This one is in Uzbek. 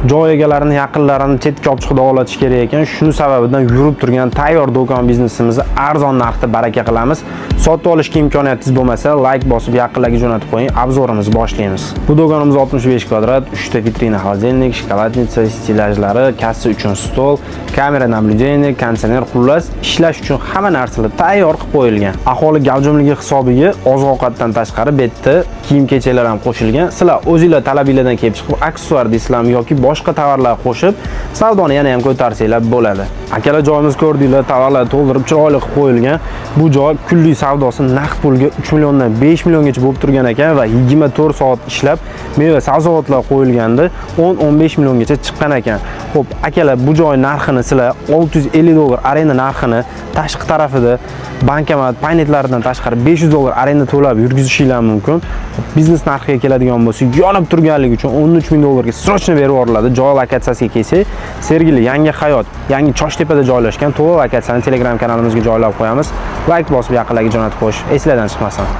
Joy egalarini yaqinlarini chetga olib chiqib davolatish kerak ekan. Shuni sababidan yurib turgan tayyor do'kon biznesimizni arzon narxda baraka qilamiz. Sotib olishga imkoniyatingiz bo'lmasa, layk bosib yaqinlarga jo'natib qo'ying. Обзор imizni boshlaymiz. Bu do'konimiz 65 kvadrat, 3 ta vitrina, холодильник, шоколадница, stellajlari, kassa uchun stol, kamera наблюдения, konditsioner, xullas, ishlash uchun hamma narsalar tayyor qilib qo'yilgan. Aholi gavjumligi hisobiga oziq-ovqatdan tashqari bu yerda kiyim-kechaklar ham qo'shilgan. Sizlar o'zinglar talabinglardan kelib chiqib aksessuar deysizlarmi yoki boshqa tovarlar qo'shib, savdoni yana ham ko'tarsanglar bo'ladi. Akalar, joyimiz ko'rdinglar, tovarlar to'ldirib chiroyli qilib qo'yilgan. Bu joy kunlik savdosi naqd pulga 3 milliondan 5 milliongacha bo'lib turgan ekan va 24 soat ishlab meva sabzavotlar qo'yilganda 10-15 milliongacha chiqqan ekan. Xo'p, akalar, bu joy narxini sizlar 650 dollar arenda narxini tashqi tarafida bankomat, paynetlaridan tashqari 500 dollar arenda to'lab yurgizishinglar mumkin. Biznes narxiga keladigan bo'lsa, yonib turganligi uchun 13 ming dollarga срочно berib yuboriladi. Joy lokatsiyasiga kelsak, Sergeli, Yangi Hayot, yangi Choshtepada joylashgan. To'liq lokatsiyani Telegram kanalimizga joylab qo'yamiz. Layk bosib yaqinlarga jo'natib qo'yish esinglardan chiqmasin.